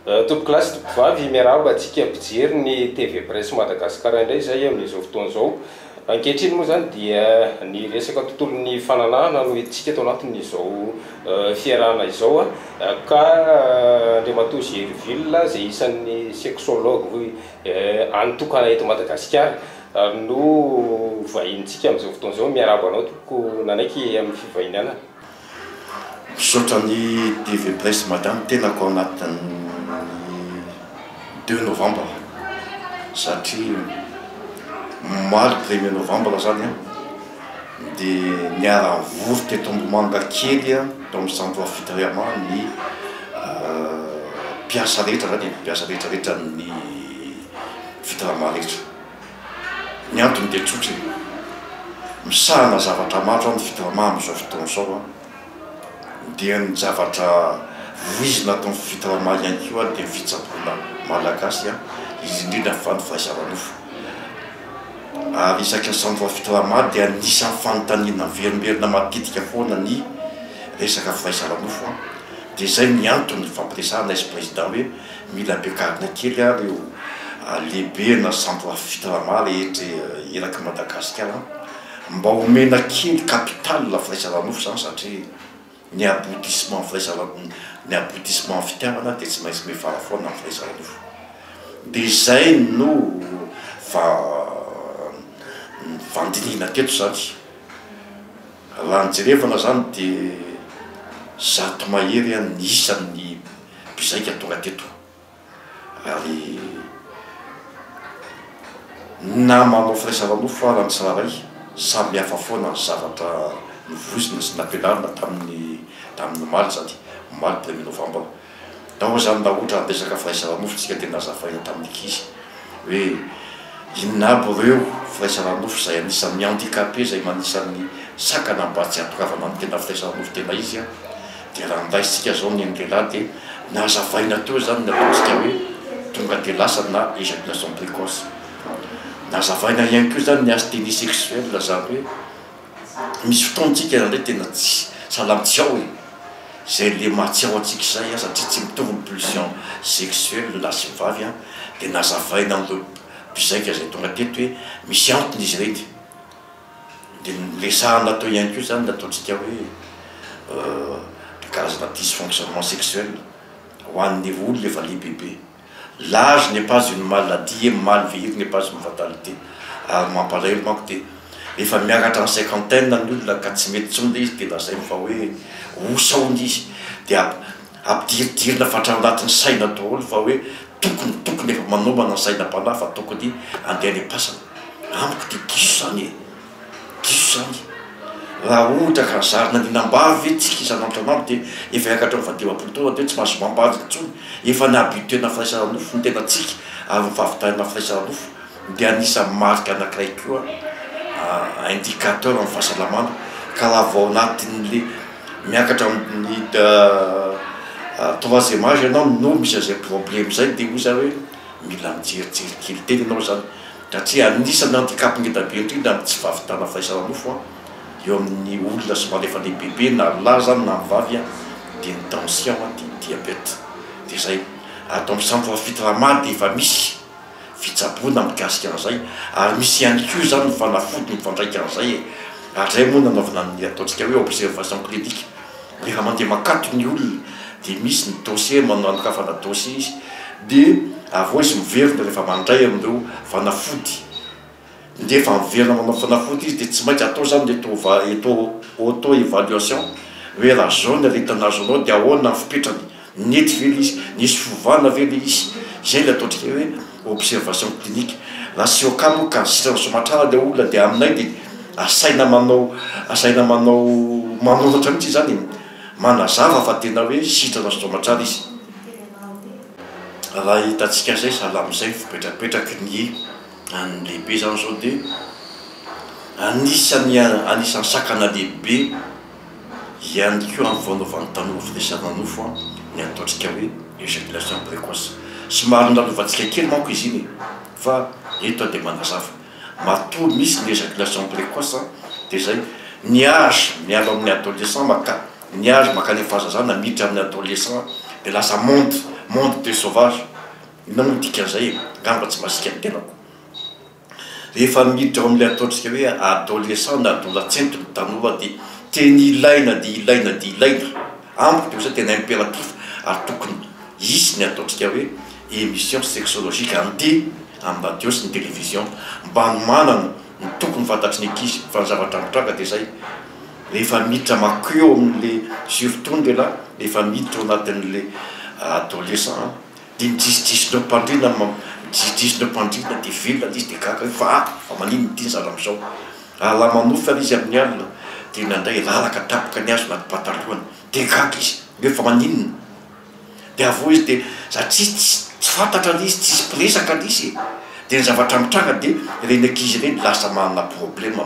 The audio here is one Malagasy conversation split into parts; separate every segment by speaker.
Speaker 1: Tompokolahy sy tompokovavy, miarahaba antsika mpijery ny TV Presse Madagascar indray izay amin'izao fotoana izao. Ankehitriny moa izany dia ny resaka tontolon'ny fananahana no entintsika ato anatin'izao fiarahana izao ka Andriamatoa Gerville izay isan'ny sexologue hany tokana eto Madagasikara no vahinintsika amin'izao fotoana izao. Miarahaba anao tompoko nanaiky amin'ny fivahinianana.
Speaker 2: Misaotra ny TV Presse Mada ny tenako ao anatin'ny deux novembre satria omaly premier novembre zany an dia niara-nivory teto Ambohimangakely tao amin'ny centre Fitrama ny mpiasa rehetra zany e, mpiasa rehetra rehetra ny Fitrama rehetra. Ny antony dia tsotra e, misahana zavatra maro zany ny Fitrama amin'izao fotoana izao an, dia ny zavatra voizina ato amin'ny Fitrama ihany koa dia ny fitsaboana malagasy an, indrindra fa ny firaisana-nofo. Ary isaky ny centre Fitrama dia anisan'ny fanontaniana miverimberina matetika foana ny resaka firaisana-nofo an, dia izay ny antony nifampiresahana izy président hoe Mila ampiakarina kely ary io lehibe na centre fitrama rehetra eraky Madagasikara mba omena kely capital firaisana nofo zany satria ny aboutissement firaisana ny aboutissement fitiavana dia tsy maintsy mifara foana ny firaisana nofo dia izay no fa fandinihina teto zany raha ny jerevana zany dia 100 mahery ny isan'ny mpizaika tonga teto ary na manao firaisana nofo ara ny tsirairay samy hafa foana ny zavatra novoizina sy nampianarina tamin'ny tamin'ny omaly zany, omaly premier novembre. Tao zany raha ohatra niresaka firaisana nofo tsika dia nazavaina tamin'ny ankizy hoe inona aby ireo firaisana nofo izay anisan'ny mi-handicapé izay anisan'ny sakana mba tsy hahatongavana amin'ny tena firaisana nofo tena izy an. Dia raha niraisintsika izao ny an'ny lehilahy dia nazavaina teo izany ny ataontsika hoe tonga dia lasa na éjaculation précoce. Nazavaina ihany koa izany ny asthénie sexuelle izany hoe misy fotoana tsika indraindray tena tsy sahala amin'ny tsy ao e, izay le maha tsy ao antsika izay satria tsy mitovy ny pulsion sexuelle ny lahy sy ny vavy an, dia nazavaina amin'ireo mpizaika izay tonga teto hoe misy antony izy ireny. Dia noresahana teo ihany koa izany ny ataontsika hoe karazana dysfonctionnement sexuel ho an'ny olona efa lehibebe. L'âge n'est pas une maladie et mal vieillir n'est pas une fatalité. Ary mampalahelo manko dia efa miakatra ny cinquantaine ny olona ka tsy mety intsony ilay izy dia lazainy fa hoe osa hono izy. Dia ampidiridirina fa hatrany anatin'ny saina daholo fa hoe tokony tokony efa manomana ny saina am-panahy fa tokony handeha any am-pasana. Amiko dia diso izany e! Diso izany. Raha ohatra ka zary naninam-bary ve tsika isan'andro isan'andro dia efa hiakatra amin'ny faha-50 taona dia tsy mahazo mambary intsony. Efa ni-habituer-na firaisana nofo ny tenantsika ary ny fahavitana firaisana nofo dia anisan'ny marika anankiray koa indicateur amin'ny fahasalamana ka raha vao anatin'le miakatra amin'ny troisième âge ianao no misy an'izay problème izay dia hoy za hoe mila mijerijery kely teny ianao izany satria anisan'ny handicap ngeda be indrindra amin'ny tsy fahavitana firaisana nofo an, eo amin'ny olona somary efa lehibebe na lahy izany na ny vavy an, dia ny tension an, dia ny diabète, dia izay. Ato amin'ny centre Fitrama dia efa misy fitsaboana mikasika an'izay ary misy ihany koa izany ny fanafody mifandraika an'izay e! Hatrizay moa nanaovana ny ataontsika hoe observation clinique, rehefa mandeha makato ny olona dia misy ny dossier, manao anokafana dossier izy dia avy eo izy miverina rehefa mandray an'ireo fanafody, nefa miverina manao fanafody izy dia tsy maintsy atao izany ny auto auto évaluation hoe raha zao ny aretina azo anao dia ahoana ny fipetrany, Nety ve ilay izy? Nisy fiovana ve ilay izy? Izay ilay ataontsika hoe observation clinique. Raha COK moa ka sitrana soamatrara ilay olona dia aminay dia asaina manao asaina manao manoratra mihitsy izany e, manazava fa tena hoe sitrana soamatrara izy. Raha hitantsika izay sahala amin'izay ny fipetrapetraky ny an'ny lehibe izany izao dia anisan'ny anisan'ny sakana lehibe Ihany koa amin'ny fanaovan'ny tanora firaisana nofo ny ataontsika hoe éjaculation précoce. Somary nolalovantsika kely manko izy iny e! Fa eto aho dia manazava. Matoa misy ny éjaculation précoce dia izay, ny âge miala amin'ny adolescent maka, ny âge mankany amin'ny fahazazana miditra amin'ny adolescent dia lasa monde. monde de sauvage. Inona moa ny dikan'izay e? Angamba tsy masiaka ny tenako. Rehefa miditra ao amin'ilay ataontsika hoe adolescent na adolatsento ny tanora dia tena ilaina dia ilaina dia ilaina, amiko dia ohatran'ny tena impératif ary tokony hisy ny ataontsika hoe émission sexologique andeha amin'ny radio sy ny télévision mba hanomanana ny tokony fantatry ny ankizy fa ny zavatra mitranga dia izay rehefa miditra makeo amin'le surtout ny lehilahy rehefa miditra ao anatin'le adolescent Dia midrisidrisina eo am-pandriana midrisidrisina eo am-pandriana dia velona ilay izy dia gaga hoe fa ah! Fa maninona ity ny zala amin'izao? Ary raha manofy ary izy amin'ny alina dia indraindray raraka tampoka ny hazo anaty patalohany dia gaga izy hoe fa maninona? Dia avy eo izy dia satria tsy tsy fantatra ilay izy, tsisy mpiresaka ilay izy e! Dia ny zavatra mitranga dia ireny ankizy ireny lasa manana problème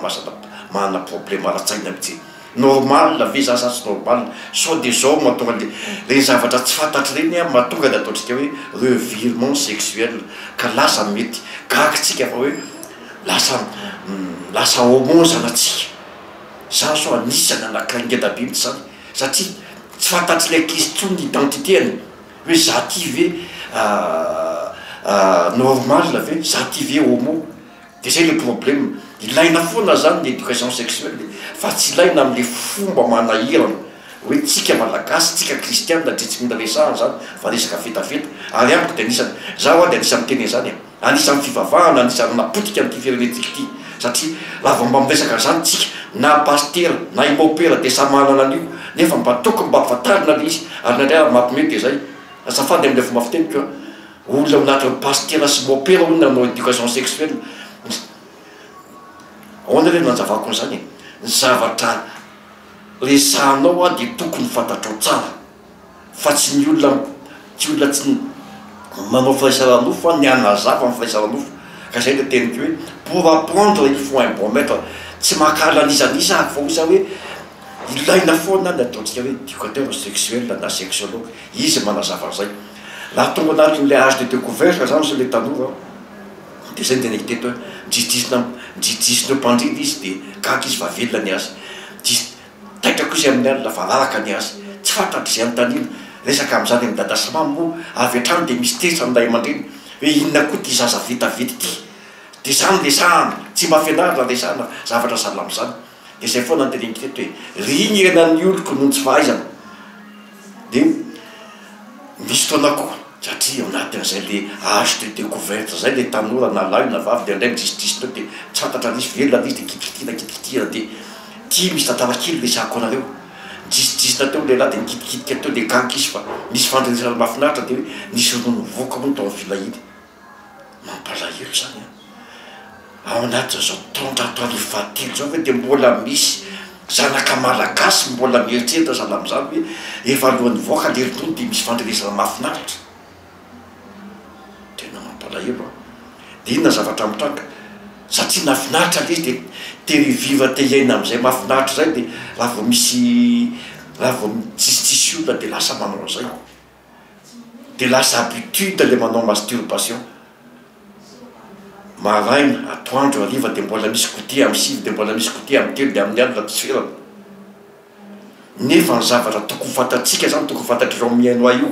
Speaker 2: manana problème ara-tsaina mihitsy. Normal ve za sa tsy normal? Sao de zao mahatonga le reny zavatra tsy fantatry reny an mahatonga le ataontsika hoe revirement sexuel ka lasa mety gaga tsika fa hoe lasa lasa homo zanatsika, zany zao anisany anakiray ngeda be mitsy zany satria tsy fantatry le ankizy tsony ny identité-ny hoe za ty ve normal ve za ty ve homo. De zay le problème, ilaina foana zany ny éducation sexuelle e, fa tsy ilaina amle fomba manahirana hoe tsika malagasy, tsika kristianina de tsy mila resahana zany fa resaka vetaveta, ary amiko de anisany, za hoa de anisany miteny an'izany e, anisan'ny fivavahana anisan'ny napotika an'ity firenentsika ity, satria raha vao mba miresaka an'izany tsika na pasitera na i mopera de samy manana an'io, nefa mba tokony mba fantarina le izy, ary indraindray ary mampime de zay, azafady amle fomba fiteniko an. Olona ao anatin'ny pasitera sy mopera hono nanao éducation sexuelle. Ahoana re no nanjavako an'izany e? Ny zavatra resahanao hoa dia tokony fantatrao tsara fa tsy ny olona tsy olona tsy manao firaisana nofo fa ny hanazava ny firaisana nofo. Ka izay ilay teniko hoe pour apprendre il faut un bon maître. Tsy mankahala an'iza n'iza aho fa hoy za hoe ilaina foana ny ataontsika hoe éducateur sexuel na sexologue. Izy manazava an'izay. Raha tonga anatin'ilay âge de découverte zany zao le tanora de zay no teneniko teto hoe midrisidrisina midrisidrisina eo am-pandriana izy de gaga izy fa velona ny azy, dis- taitra koa izy amin'ny alina fa raraka ny azy, tsy fantatry izay anontaniana, resaka amin'izany amin'i dada sy mama moa avy hatrany de misy tezitra ny ray aman-dreny hoe inona koa ity zaza vetaveta ity, de zany resahana, tsy mba fianarana resahana zavatra sahala amin'izany, de zay foana no teneniko teto hoe ringana ny oloko noho ny tsy fahaizana. Dia misy fotoana koa, satria ao anatin'izay le âge de découverte zay le tanora na lahy na vavy dia indray midrisidrisina eo dia tsy fantatra ilay izy, velona ilay izy dia kitikitihina kitikitihina dia ity misy tantara kely resahako anareo, nidrisidrisina teo ny lehilahy dia nikitikitika teo dia gaga izy fa nisy fandrenesana mahafinaritra dia hoe nisy ronono nivoaka hono tao amin'ny filahiany. Mampalahelo izany an! Ao anatin'izao taonjato arivo fahatelo izao ve dia mbola misy zanaka malagasy mbola mieritreritra sahala amin'izany hoe efa alohan'ny hivoaka le ronono dia misy fandrenesana mahafinaritra? Tena mampalahelo an! Dia inona zavatra mitranga? Satria nahafinaritra le izy dia te hi-vivre te hiaina amin'izay mahafinaritra izay dia raha vao misy raha vao tsisitsisy olona dia lasa manao an'izay. Dia lasa habitude le manao masturbation. Maraina, atoandro, hariva dia mbola misy goûter amin'ny sivy dia mbola misy goûter amin'ny telo dia amin'ny alina tsy ferana. Nefa ny zavatra tokony ho fantatsika zany tokony fantatr'ireo mihaino ahy io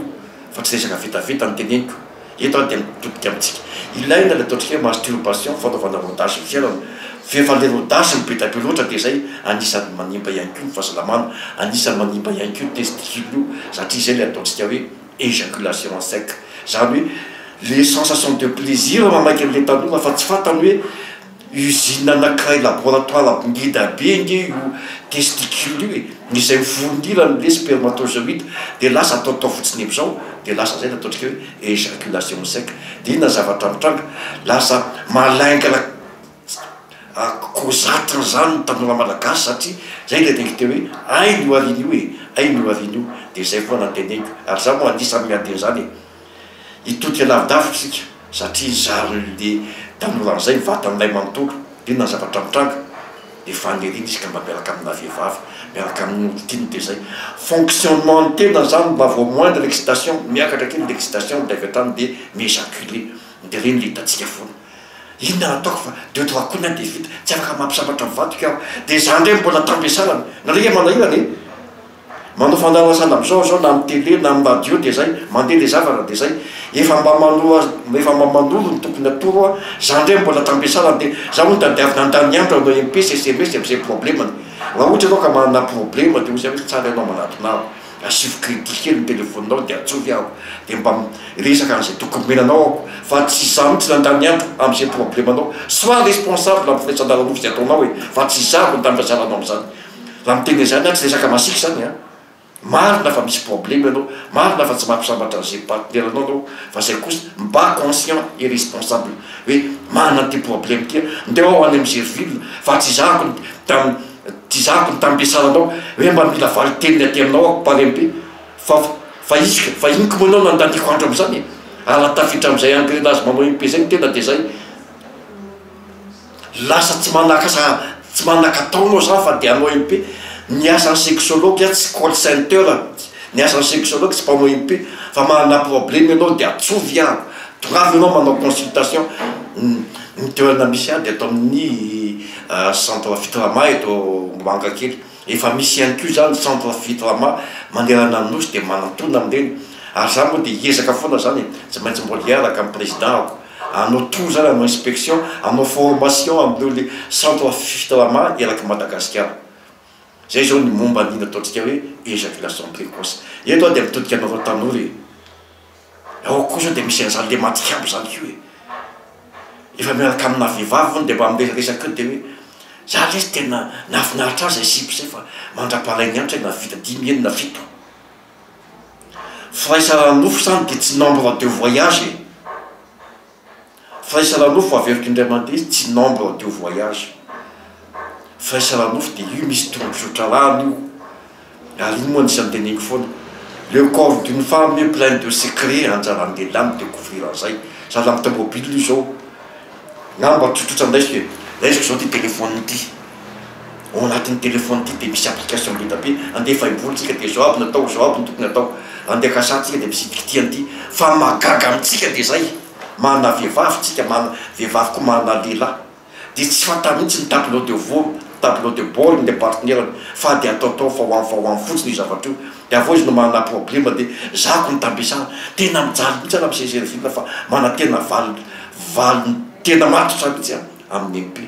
Speaker 2: fa tsy resaka vetaveta no teneniko. Eto aho dia mitodika amintsika. Ilaina ilay ataontsika hoe masturbation, fanaovana rodage ny fiainana. F'efa le rodage no be dia be loatra dia izay anisan'ny manimba ihany koa ny fahasalamana, anisan'ny manimba ihany koa ny testicule io satria izay ilay ataontsika hoe éjaculation sec. Izany hoe le sensation de plaisir mamaky an'ilay tanora fa tsy fantany hoe usine anankiray laboratoire ngeda be nge io testicule io e, izay mi-fournir an'le spermatozoïde dia lasa ataotao fotsiny am'izao dia lasa zay ny ataontsika hoe éjaculation sec. Dia inona ny zavatra mitranga? Lasa malaingana kozatiny zany ny tanora malagasy satria zay ilay teniko teo hoe hainy io aoriana io e, hainy io aoriana io, dia zay foana ny teneniko ary za moa anisan'ny miady an'izany e. Hitodika lavidavitra isika satria zarin'le tanora an'izay ny vatan'ilay manontolo, inona ny zavatra mitranga? Dia faniriana izy ka mba miaraka amina vehivavy, miaraka amin'ny olon-tiany dia zay. Fonctionnement ny tena zany mba vao moindre excitation, miakatra kely ny excitation dia avy hatrany dia mi-ejaculer, dia ireny le hitantsika foana. Inona no ataoko fa deux trois coups ny ahy dia vita, tsy afaka mampisambatra ny vadiko aho. Dia za ndray mbola tambesarana, nareo nge manahirana e! Manao fandaharasana amizao zao na am tele na am radio de zay, mandeha le zavatra de zay, efa mba manoro efa mba manoro ny tokony atoro a, za ndray mbola tambesarana de za hono tadiavina handany andro hanao MP sy sms amizay problemany, raha ohatra ianao ka manana problema de hoy za hoe tsara ianao manatona aho, asivo credit kely ny telefoninao de antsovy aho de mba miresaka an'izay tokony omena anao aho fa tsy za mihitsy nandany andro amizay problemanao, sois responsable am firaisana ara-nofo zay ataonao e, fa tsy za no tambesarana amizany. Raha miteny an'izany aho tsy resaka masiaka izany an! Marina fa misy problème ianao, marina fa tsy mampisambatra an'izay partenaire anao ianao, fa izay kosa mba conscient et responsable hoe manana an'ity problème ity aho, ndeha aho any amin'ny Gerville fa tsy izahako ny tam tsy izahako ny tambesaranao hoe mba mila valin-teniny aty aminao aho par MP fa fa izy fa iny koa moa ianao no andaniako andro amin'izany e! Ary raha tafiditra amin'izay engrenage manao MP izay ny tena dia izay. Lasa tsy manakasa tsy manakatao anao zany fa de hanao MP, ny asan'ny sexologue tsy call center, ny asan'ny sexologue tsy mpanao MP fa manana problème ianao de atsovy aho, tongava ianao manao consultation, ny toerana misy ahy de ato amin'ny centre Fitrama eto Ambohimangakely, efa misy ihany koa zany centre Fitrama manerana ny nosy de manantona amin'ireny, ary za moa de hiezaka foana zany e, tsy maintsy mbola hiaraka amin'ny président-ko. Hanao tour zany, hanao inspection, hanao formation amin'ireo le centre Fitrama eraky Madagasikara. Zay zao ny momba an'iny ataontsika hoe éjaculation précoce. Eto aho dia mitodika anareo tanora e. Ao koa zao dia misy an'izany le matik'ambo zany koa e. Efa miaraka amina vehivavy hono dia mba miresaresaka eo dia hoe za lesy tena nahafinaritra ahy zay sipa zay fa mandra-pahalain'ny andro zay nahavita dimy, enina, fito. Firaisana ara-nofo zany dia tsy nombre de voyage e! Firaisana ara-nofo averiko indray mandeha tsy nombre de voyage. Firaisana ara-nofo dia io misy tondrozotra arahana io, ary iny moa anisan'ny teneniko foana, le corps d'une femme est plein de secrets, anjaran'ny lehilahy mi-decouvrir an'izay, sahala amin'ny tomobile io zao, ngamba tsotsotra andraisiko e, raisiko zao ity téléphone ity. Ao anatin'ny téléphone ity dia misy application be dia be, andeha fahim-bola tsika dia zao aby no atao, zao aby no tokony atao, andeha kasa tsika dia misy ity an'ity, fa ny mahagaga amintsika dia zay, manana vehivavy tsika, manana vehivavy koa manana lehilahy, dia tsy fantany mihitsy ny tableau de vo, tableau de bord ny partenaire-ny, fa dia ataotao fa ho any fa ho any fotsiny io zavatra io, dia avy eo izy no manana problème dia zako no tambesana, tena mijaly mihitsy aho raha mi-se-servir fa manantena valiny, valiny tena matotra mihitsy aho amin'ny MP.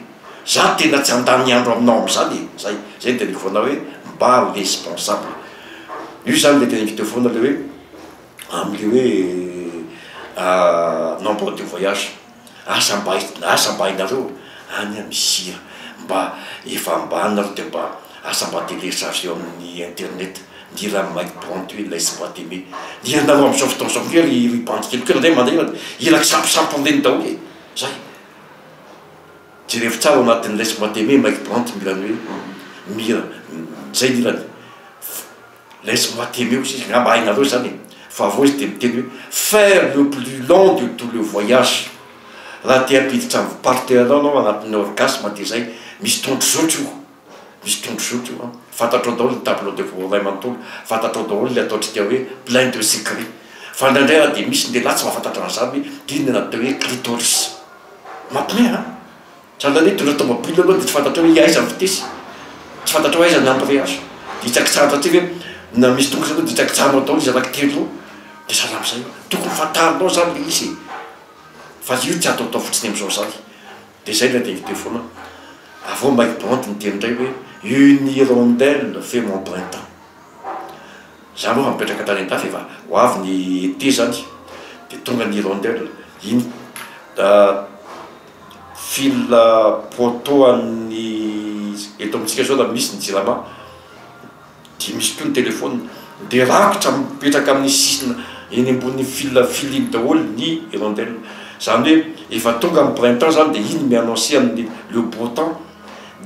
Speaker 2: Za tena tsy handany andro aminao amizany e! Zay, zay no teneniko foana hoe mba responsable. Io zany le teneniko teo foana le hoe amle hoe nombre de voyage. Asa mba asa mba hainareo any an misy hira mba efa mba any nareo de mba asa mba telechargeo amin'ny internet ny hiran'i Mike Brandt hoe laisse moi t'aimer. Ny hiranareo amizao fotoana zao koa ry ry bandy kely koa ndray mandeha hira kisamposampony reny daholo e! Zay. Jerevo tsara ao anatin'ny Laisse moi t'aimer Mike Brandt mira ny hoe mira zay ny hirany Laisse moi t'aimer ozy izy angamba hainareo zany e fa avy eo izy de miteny hoe faire le plus long de tout le voyage raha te hampiditra ny partenaire nao anatin'ny orgasme de zay misy tondrozotra io misy tondrozotra io an fantatrao daholo ny tableau de bord iray manontolo fantatrao daholo le ataontsika hoe plein de secret fa indraindray ary de misy ny lehilahy tsy mahafantatra an'izany hoe inona ny atao hoe clitoris Mampime an! Sahala hoe mitondra tomobile aloha dia tsy fantatrao hoe aiza ny vitesse, tsy fantatrao aiza ny embrayage, dia hitsakitsahanao aty ve na misy tongotra aloha dia hitsakitsahanao daholo izy anaky telo io, dia sahala amin'izay io. Tokony fantarinao izany ilay izy e! Fa io tsy ataotao fotsiny amin'izao izany. Dia izay ilay te-vidéo foana. Avy eo Mike Brandt niteny indray hoe une hirondelle fait mon printemps. Za aloha mipetraka tany andafy efa ho avy ny été zany de tonga ny hirondelle iny fil poteau an'ny eto amintsika zao raha misy ny jirama de misy koa ny telephone de rakotra mipetraka amin'ny sisina eny ambony fil fil iny daholo ny hirondelle zany hoe efa tonga ny printemps zany de iny mi annoncer an'ny le beau temps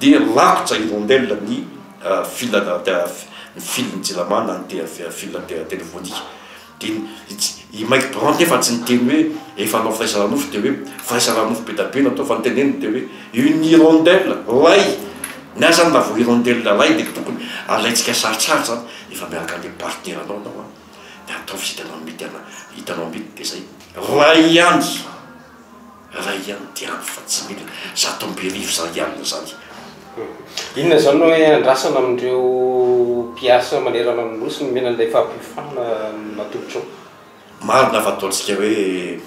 Speaker 2: de rakotra hirondelle ny fil ny fil ny jirama na ny fil telephonique dia i Mike Brandt nefa tsy niteny hoe efa hanao firaisana nofo dia hoe firaisana nofo be dia be no atao fa ny teneniny dia hoe une hirondelle ray ny ahy zany raha vao hirondelle ray dia tokony alaintsika saritsary zany efa miaraka an'ilay partenaire anao anao an dia ataovy izay hitanao mety ana hitanao mety dia zay ray ihany ray ihany dia ampy fa tsy mila 1100 zany alina zany.
Speaker 1: Inona izany no hoe andrasana amin'ireo mpiasa manerana ny Nosy nomena an'ilay fampiofanana natolotrao?
Speaker 2: Marina fa ataontsika hoe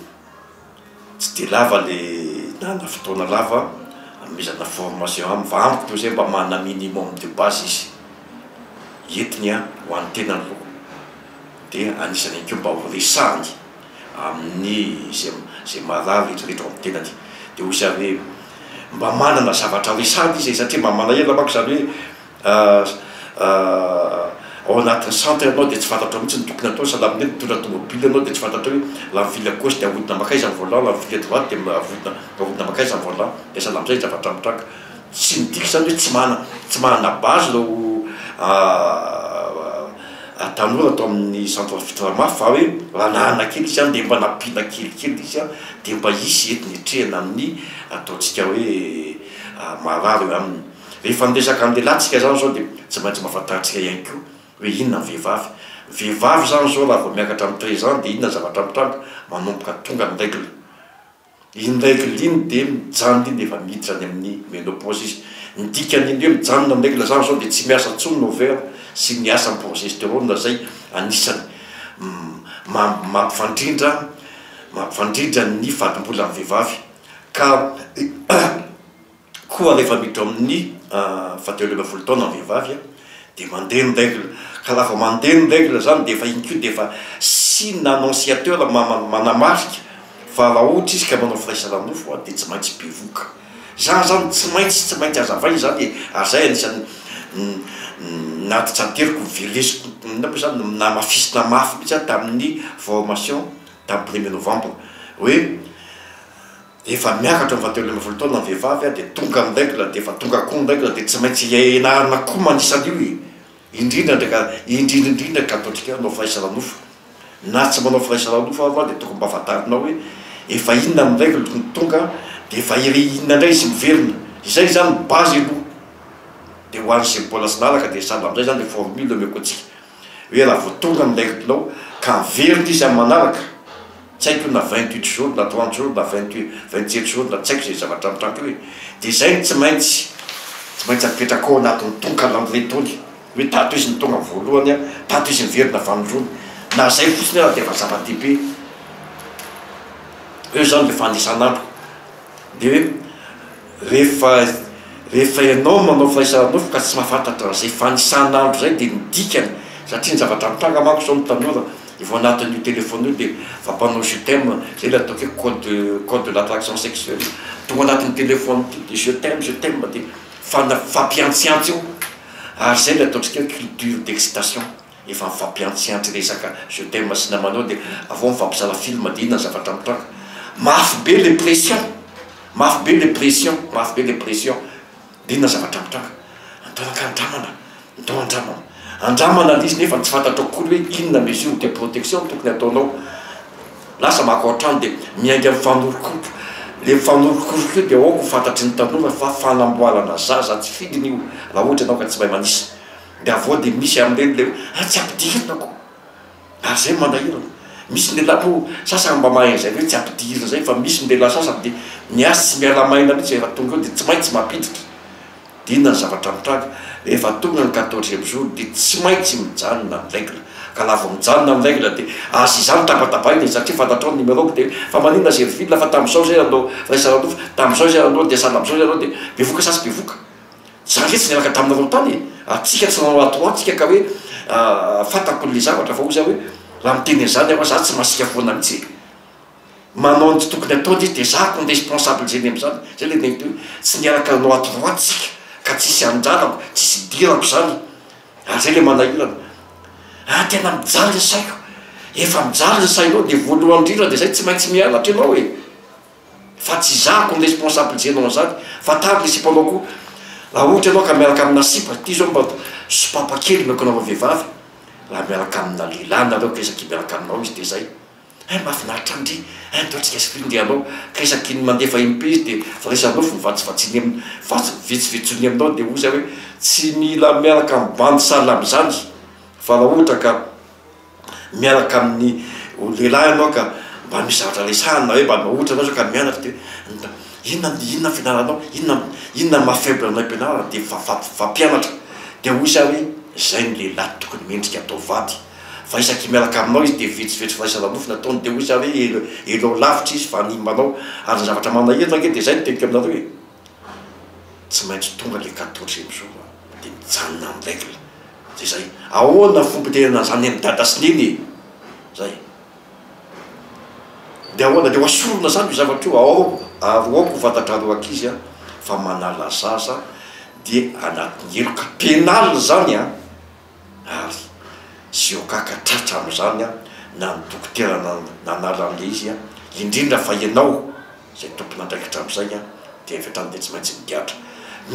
Speaker 2: tsy dia lava le na fotoana lava anomezana formation aminy fa amiko toy izay mba manana minimum de base izy entiny ho an'ny tenany aloha dia anisany ihany koa mba ho resahany amin'ny izay izay marary rehetra rehetra ao amin'ny tenany dia hoy izy ary hoe mba manana zavatra resahana izy e satria mba manahirana manko izany hoe ao anatin'ny centre ianao dia tsy fantatrao mihitsy ny tokony atao sahala amin'ny hoe mitondra tomobile ianao dia tsy fantatrao hoe raha mivily à gauche dia ahodina mankaiza ny volant, raha mivily à droite dia ahodina ahodina mankaiza ny volant dia sahala amin'izay ny zavatra mitranga. Tsy midika izany hoe tsy manana tsy manana base ireo tanora ato amin'ny centre Fitrama fa hoe raha nanana kely izy dia mba nampiana kelikely izy dia mba hisy entiny hiatrehana amin'ny ataontsika hoe marary eo aminy. Rehefa miresaka amin'ny lehilahy tsika izany izao dia tsy maintsy mahafantarintsika ihany koa hoe inona ny vehivavy. Ny vehivavy izany izao raha vao miakatra amin'ny 13 ans dia inona ny zavatra mitranga? Manomboka tonga ny règle. Iny règle iny dia mijanona iny rehefa miditra any amin'ny ménopause izy. Ny dikan'iny hoe mijanona ny règle zany zao dia tsy miasa intsony ny ovaire sy ny asan'ny progestérone izay anisany mampifandrindra mampifandrindra ny fadimbolan'ny vehivavy ka Koa rehefa miditra ao amin'ny fahatelo 13 taona ny vehivavy dia mandeha ny règle, ka raha vao mandeha ny règle zany dia efa iny koa dia efa signe annonciateur manamarika fa raha ohatra izy ka manao firaisana nofo dia tsy maintsy bevohoka. Zany zany tsy maintsy tsy maintsy azavaina izany e, ary zay anisan'ny natitranteriko novelesiko inona moa zany namafisina mafy mihitsy aho tamin'ny formation tamin'ny premier novembre hoe Efa miakatra amin'ny fahatelo 13 taona ny vehivavy dia tonga ny règle dia efa tonga koa ny règle dia tsy maintsy ianarana koa manisa an'io e! Indrindra ndraika indrindra indrindra ka ataontsika hoe hanao firaisana nofo na tsy manao firaisana nofo ary dia tokony mba fantarinao hoe efa inona ny règle no tonga dia efa iry inona indray izy miverina izay izany ny base aloha dia ho an'izay mbola tsy naharaka dia sahala amin'izay izany ilay formule omeko antsika hoe raha vao tonga ny règle-nao ka miverina izy amin'ny manaraka tsy haiko na 28 jours na 30 jours na 28 27 jours na tsy haiko izay zavatra mitranga eo e, dia izay no tsy maintsy tsy maintsy apetraka ao anatin'ny tony calendrier tony hoe tato izy no tonga voalohany an, tato izy miverina fanindroany, na izay fotsiny ara dia efa zava-dehibe, eo izany le fanisan'andro. Dia hoe rehefa rehefa ianao manao firaisana nofo ka tsy mahafantatra an'izay fanisan'andro izay dia ny dikany, satria ny zavatra mitranga manko izao ny tanora efa ao anatin'io téléphone io dia efa mpanao je t'aime, izay ilay ataoko hoe code code de l'attraction sexuelle, tonga anatin'ny téléphone ity dia je t'aime je t'aime dia fana- mifampihantsihantsy eo, ary izay ilay ataontsika hoe culture d'excitation. Efa mifampiantsiantsy resaka je t'aime sy namanao dia avy eo mifampizara film dia inona ny zavatra mitranga? Mafy be le pression, mafy be le pression, mafy be le pression dia inona ny zavatra mitranga? Andao angaha andramana, andao andramana, andramana le izy nefa tsy fantatrao akory hoe inona mesure de protection no tokony ataonao, lasa maka ao an-trano dia miainga mifanorokoroka, le mifanorokoroka io dia aoka ho fantatry ny tanora fa fanamboarana zaza tsy fidiny io raha ohatra ianao ka tsy mahay manisa. Dia avy eo dia misy amin'ireny ilay hoe ah tsy ampidirina ko! Ary izay no manahirana. Misy ny lehilahy moa sasany mba mahay an'izay hoe tsy ampidirina izay fa misy ny lehilahy sasany dia ny azy tsy miala maina mihitsy rehefa tonga eo dia tsy maintsy mampiditra. Dia inona ny zavatra mitranga? Rehefa tonga ny quatorzième jour dia tsy maintsy mijanona ny règle. Ka raha vao mijanona ny règle dia aza izany tabatabaina e satria fantatrao ny numéro-ko dia hoe fa maninona Zerville fa tamin'izao izay nanao firaisana nofo, tamin'izao izay nanao dia sahala amin'izao izay nanao dia bevoka sa tsy bevoka? Za nge tsy niaraka taminareo tany e! Ary tsika tsy nanao ato ho ato tsika ka hoe fantako le zavatra fa hoy za hoe raha miteny an'izany aho za tsy masiaka foana mihitsy e! Manao ny tsy tokony ataony izy de za ko ny responsable zeny am'zany, zay le teniko hoe tsy niaraka nanao ato ho ato tsika ka tsisy anjarako, tsisy idirako zany, ary zay le manahirana. Ah tena mijaly ny saiko, efa mijaly ny sainao de voalohany indrindra de zay tsy maintsy mianatra ianao e! Fa tsy izaho no responsabiliser-nao an'izany, fantaro le sipanao koa, raha ohatra ianao ka miaraka amina sipa, ity zao mba sopapa kely omeko anareo vehivavy, raha miaraka amina lehilahy nareo ka isaky miaraka aminao izy de zay, hein mahafinaritra ndry, hein ndao tsika sy ndry anao, ka isaky ny mandefa MP izy de firaisan'nofo ny vatsivatsiny am, vatsy vetsivetsony aminao de hoy za hoe tsy mila miaraka am bandy sahala am'zany fa raha ohatra ka. miaraka amin'ny lehilahy ianao ka mba misy zavatra resahana na hoe mba ohatra ianao zao ka mianatra dia Inona inona fianaranao? Inona inona maha faible anao am-pianarana? Dia fampianatra. Dia hoy izy hoe, izay ny lehilahy tokony mendrika atao vady. Fa isaky miaraka aminao izy dia vetsovetso firaisana nofo ny ataony. Dia hoy izy hoe, elao lavitra izy fa hanimba anao. Ary ny zavatra manahirana ange dia izay no teniko aminareo e. Tsy maintsy tonga le quatorzième jour dia mijanona ny règle. Dia izay. Ahoana ny fomba itenenana an'izany amin'i dada sy neny e? Zay. Dia ahoana? Dia ho asorina izany io zavatra io, ao ary aoka ho fantatrareo ankizy an, fa manala zaza dia anatin'ny heloka pénal izany an, ary ziokaka tratra amin'izany an, na ny dokotera nanala an'ilay izy an, indrindra fa ianao izay tompon'andraikitra amin'izay an, dia avy hatrany dia tsy maintsy migadra.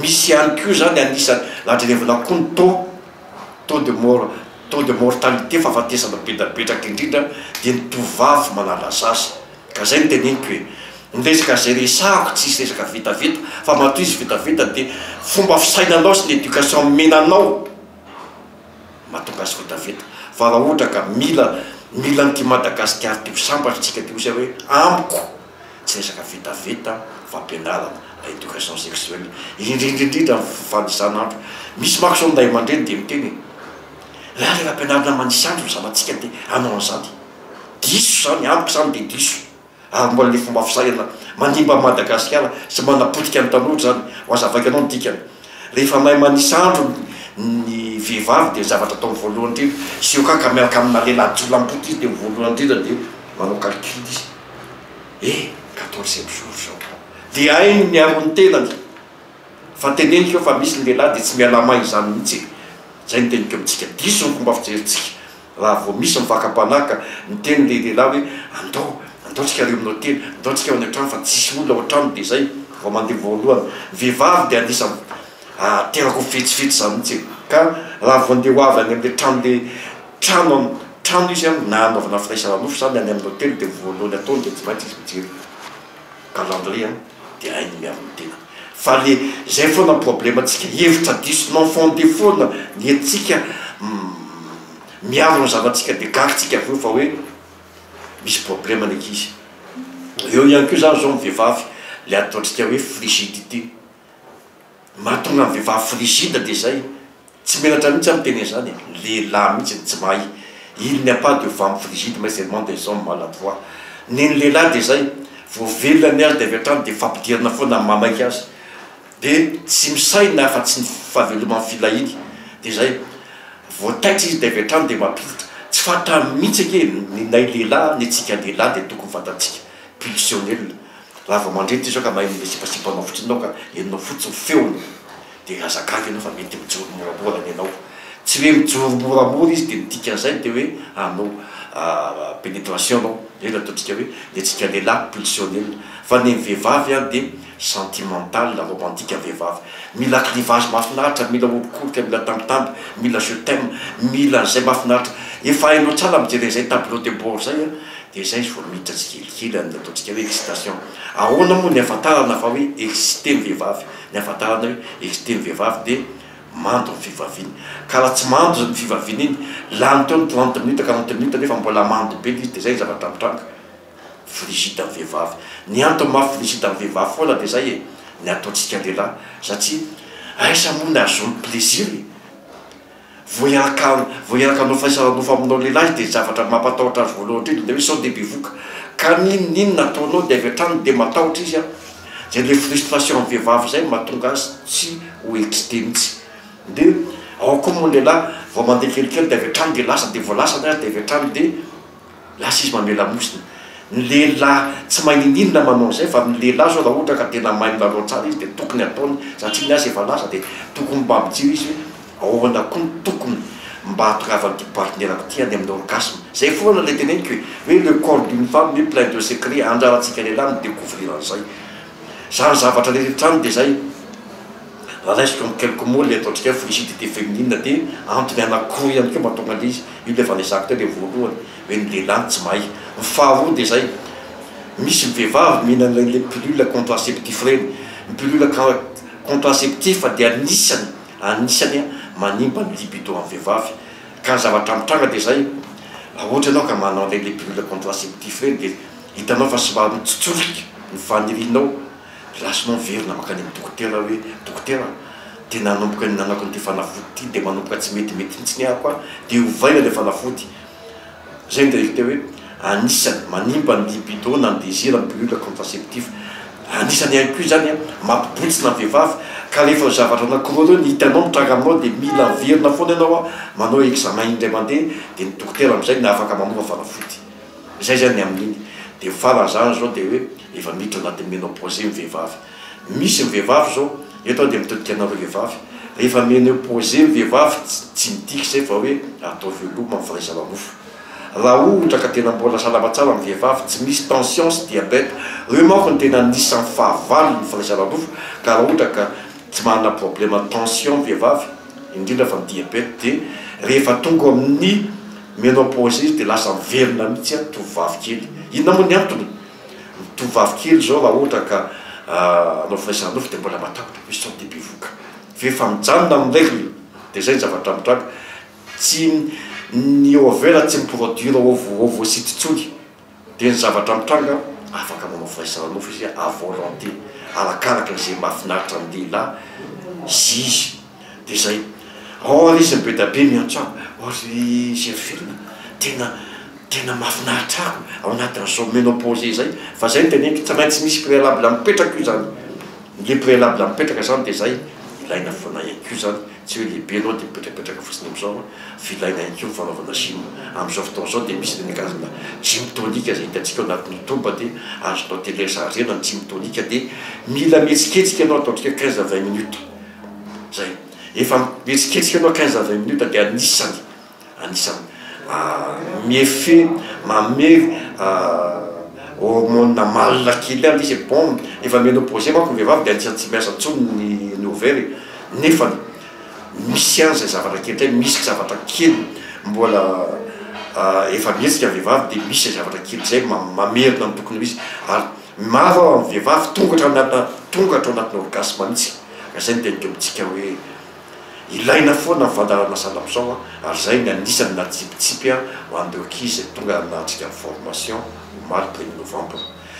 Speaker 2: Misy ihany koa izany anisan'ny, raha jerevana koa ny taux, taux de mort, taux de mortalité, fahafatesana bedabetraka indrindra dia ny tovovavy manala zaza. Ka izay no teneniko e, ny resaka izay resahako tsisy resaka vetaveta, fa matoa izy vetaveta dia fomba fisainanao sy ny éducation omena anao mahatonga azy vetaveta. Fa raha ohatra ka mila mila an'ity Madagasikara ity ho sambatra isika dia hoy izy hoe amiko tsy resaka vetaveta fampianarana, éducation sexuelle, indrindra indrindra ny fanisan'andro. Misy manko zao ny ray aman-dreny dia miteny e, raha rehefa ampianarina manisa andro ny zanatsika dia hanao an'izany. Diso izany, amiko izany dia diso. Ary mbola ilay fomba fisainana manimba an'i Madagasikara sy manapotika ny tanora izany. Ho azavaiko anao ny dikany. Rehefa mahay manisa andro ny vehivavy dia ny zavatra ataony voalohany indrindra, sioka ka miaraka amina lehilahy jiolahimboto izy dia ny voalohany indrindra dia manao calcul izy. Eh! Quatorzième jour zao. Dia hainy ny miaro ny tenany. Fa teneniko eo fa misy ny lehilahy dia tsy miala main izany mihitsy e. Zay no teniko amintsika. Diso ny fomba fijerintsika. Raha vao misy ny fakam-panahy ka miteny ilay lehilahy hoe andao, andao tsika ary amin'ny hotely, andao tsika ao any an-trano fa tsisy olona ao an-trano dia zay vao mandeha voalohany. Ny vehivavy dia anisan'ny ateraka ho fetsifetsy izany mihitsy e. Ka raha vao andeha ho avy any amin'ilay trano le trano trano izy an, na hanaovana firaisana nofo izany any amin'ny hotely dia voalohany ataony dia tsy maintsy izy mijery calendrier an, dia hainy miaro ny tenany. Fa le zay foana ny problème tsika, hevitra diso non fondé foana ny entintsika miaro ny zanatsika dia gaga tsika avy eo fa hoe misy problème ny ankizy. Eo ihany koa zany zao ny vehivavy le ataontsika hoe frigidité. Mahatonga ny vehivavy frigide dia zay, tsy menatra mihitsy aho miteny an'izany e, lehilahy mihitsy no tsy mahay, il n'y a pas de femme frigide mais seulement des hommes maladroits. Ny ny lehilahy dia zay, vao velona ny azy dia avy hatrany dia fampidirana foana ny mahamaika azy, dia tsy misaina afa tsy ny fahaveloman'ny filahiany, dia zay, vao taitra izy dia avy hatrany dia mampiditra, tsy fantany mihitsy ange ny nay lehilahy, ny antsika lehilahy dia tokony fantatsika, pulsionnel, Raha vao mandre ity zao ka maheno le sipasipanao fotsiny enao ka henonao fotsiny feony de aza gaga enao fa mety mijoro moramora ny anao. Tsy hoe mijoro moramora izy de ny dikan'izay de hoe hanao pénétration anao, zay no ataontsika hoe ny antsika lehilahy pulsionnel fa ny an'ny vehivavy an de sentimental, romantique ny vehivavy. Mila clivage mahafinaritra, mila orokoroka, mila tambitamby, mila je t'aime, mila an'izay mahafinaritra. Efa hainao tsara mijery an'izay tableau de bord zay an. Dia izay izy vao miditra tsikelikely amin'ny ataontsika hoe excitation. Ahoana moa ny ahafantarana fa hoe excité ny vehivavy? Ny ahafantarana hoe excité ny vehivavy dia mando ny fivaviany. Ka raha tsy mando ny fivaviany iny, lany teo ny 30 minutes, 40 minutes nefa mbola mando be ilay izy dia izay ny zavatra mitranga. Frigide ny vehivavy. Ny antony maha frigide ny vehivavy foana dia izay e, ny ataontsika lehilahy. Satria aiza moa ny ahazoany plaisir e? Vao hiaraka vao hiaraka hanao firaisana nofo aminao lehilahy dia zavatra mampatahotra azy voalohany indrindra dia hoe sao dia bevoka ka n'inon'inona ataonao dia avy hatrany dia matahotra izy an! Zay le frustration amin'ny vehivavy zay no mahatonga azy tsy ho excité mihitsy. Dia ao koa moa ny lehilahy vao mandeha kelikely dia avy hatrany dia lasa dia vao lasa ny azy dia avy hatrany dia Lasa izy mamela mosina. Ny lehilahy tsy mahay niniana manao an'izay fa ny lehilahy zao raha ohatra ka tena mahay milalao tsara izy dia tokony ataony satria ny azy efa lasa dia tokony mba mijery izy hoe ahoana koa no tokony mba hahatongavan'ity partenaire-ko ity any amin'ny orgasme. Zay foana ilay teneniko e, hoe le corps d'une femme est plein de secrets, anjarantsika lehilahy mi-decouvrir an'izay. Zany zavatra rehetra zany dia zay. Raha raisiko amin'ny quelques mots ilay ataontsika hoe frigidité féminine dia antony anankiroa ihany koa mahatonga an'ilay izy, io ilay efa niezahako teo ilay voalohany hoe ny lehilahy no tsy mahay, ny faharoa dia izay, misy ny vehivavy mihinana ilay pilule contraceptif ireny, ny pilule contraceptif dia anisany anisany manimba ny libido an'ny vehivavy, ka ny zavatra mitranga dia izay, raha ohatra ianao ka manao an'ilay pilule contraceptif ireny dia hitanao fa somary mitsotsorika ny fanirianao. Lasa enao miverina mankany amin'ny dokotera hoe, dokotera, tena nanomboka nihinanako an'ity fanafody ity dia manomboka tsy metimety mihitsy ny ahako an, dia ovaina ilay fanafody. Zay no teneniko teo hoe anisany manimba ny libido na ny désir ny pilule contraceptif. Anisany ihany koa izany an, mampibontsina ny vehivavy ka rehefa io zavatra anakiroa ireo no hitanao mitranga aminao dia mila miverina foana ianao an, manao examen indray mandeha dia ny dokotera amin'izay no afaka manova fanafody. Izay izany ny amin'iny. Dia farany izany izao dia hoe efa miditra anatin'ny ménopause ny vehivavy. Misy ny vehivavy izao, eto aho dia mitodika anareo vehivavy, rehefa ménopause ny vehivavy tsy midika izay fa hoe atao veloma ny firaisana nofo. Raha ohatra ka tena mbola salama tsara ny vehivavy, tsy misy tension sy diabète, ireo manko no tena anisan'ny fahavalon'ny firaisana nofo, ka raha ohatra ka tsy manana problème tension ny vehivavy, indrindra fa ny diabète dia rehefa tonga amin'ny ménopause izy dia lasa miverina mihitsy an tovovavy kely. Inona moa ny antony? Ny tovovavy kely izao raha ohatra ka hanao firaisana nofo dia mbola matahotra hoe sao dia bevoka. Fa efa mijanona amin'ny règle dia izay ny zavatra mitranga. Tsy ny ovaire tsy mi-produire ovocyte intsony. Dia ny zavatra mitranga, afaka manao firaisana nofo izy à volonté, arakaraka izay mahafinaritra ny lehilahy sy izy. Dia izay. Ao ary izy ny be da be miantso ahy, oh ry Gerville, tena tena mahafinaritra ahy ao anatin'izao ménopause izay, fa izay no teneniko, tsy maintsy misy préalable mipetraka io izany. Le préalable mipetraka izany dia izay, ilaina foana ihany koa izany, tsy hoe lehibe ianao dia mipetrapetraka fotsiny amin'izao an, fa ilaina ihany koa ny fanaovana gym. Amin'izao fotoana izao dia misy ireny karazana gym tonique izay hitantsika ao anatin'ny youtube dia azonao télécharger-na ny gym tonique dia mila mihetsiketsika ianao ataontsika hoe 15 à 20 minutes zay. Efa mihetsiketsika ianao 15 à 20 minutes dia anisany Anisan'ny mi-effet manome hormone mâle kely ihany izy e, bon efa ménopause manko ny vehivavy dia anisan'ny tsy miasa intsony ny ny ovaire e, nefany misy ihany izay zavatra kely izay, misy zavatra kely mbola efa mihetsika ny vehivavy dia misy izay zavatra kely izay mamerina ny tokony ho izy ary maro aho amin'ny vehivavy tonga hatrany anatina tonga hatrao anatin'ny orgasme mihitsy ka izay no teniko amintsika hoe Ilaina foana ny fandaharana sahala amin'izao ary izay ny anisany natsipitsipy ho an'ireo ankizy izay tonga nanatrika ny formation omaly premier novembre.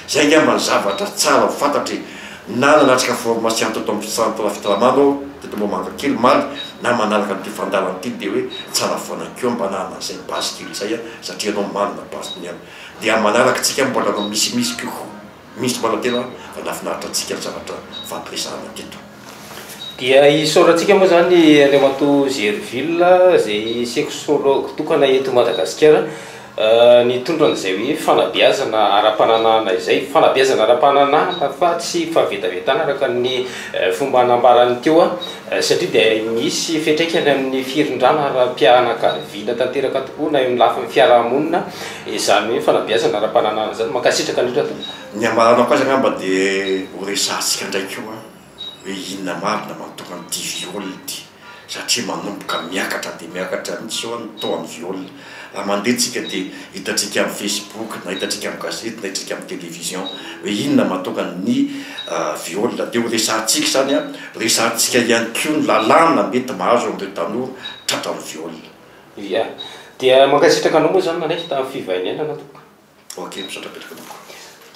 Speaker 2: Izay angamba ny zavatra tsara ho fantatra e! Na nanatrika formation teto amin'ny centre Fitrama anao teto Ambohimangakely omaly na manaraka an'ity fandaharana ity dia hoe tsara foana koa mba hanana an'izay base kely izay satria ianao manana base ny dia amin'ny manaraka tsika mbola hanao misimisy kokoa. Misy manantena fa nahafinaritra antsika ny zavatra nifampiresahana teto.
Speaker 1: Dia isaorantsika moa izany Andriamatoa Gerville izay sexologue tokana eto Madagasikara nitondra an'izay hoe fanabeazana ara-pananahana izay. Fanabeazana ara-pananahana fa tsy fahavetavetana araka ny fomba nambarany teo satria dia misy fiantraikany amin'ny firindrana ara-pianakaviana tanteraka tokoa na eo amin'ny lafiny fiarahamonina Izany hoe fanabeazana ara-pananahana izany. Mankasitraka indrindra tompoko.
Speaker 2: Ny hamaranako azy angamba dia ho resahantsika indray koa hoe inona marina mahatonga an'ity viol ity satria manomboka miakatra dia miakatra mihitsy izao ny taux an'ny viol. Raha mandeha tsika dia hitantsika amin'ny facebook na hitantsika amin'ny gazety na hitantsika amin'ny télévision hoe inona mahatonga ny viol. Dia ho resahantsika izany an, resahantsika ihany koa ny lalàna mety mahazo an'ireo tanora tratran'ny viol.
Speaker 1: Ia. Dia mankasitraka anao moa izany nanaiky tamin'ny fivahinianana tompoko.
Speaker 2: Ok, misaotra betsaka tompoko.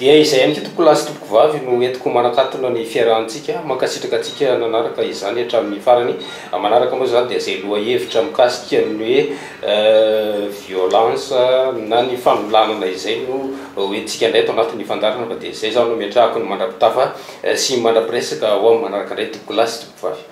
Speaker 1: Dia izay ihany koa tompoko lahy sy tompoko vavy no entiko manakatona ny fiarahantsika. Mankasitraka antsika nanaraka izany hatramin'ny farany. Manaraka moa izany dia izay lohahevitra mikasika ny hoe violence na ny fanolanana izay no hoentintsika indray ato anatin'ny fandaharana fa dia izay izany no ametrahako ny mandra-pitafa sy mandra-piresaka ho amin'ny manaraka indray tompoko lahy sy tompoko vavy.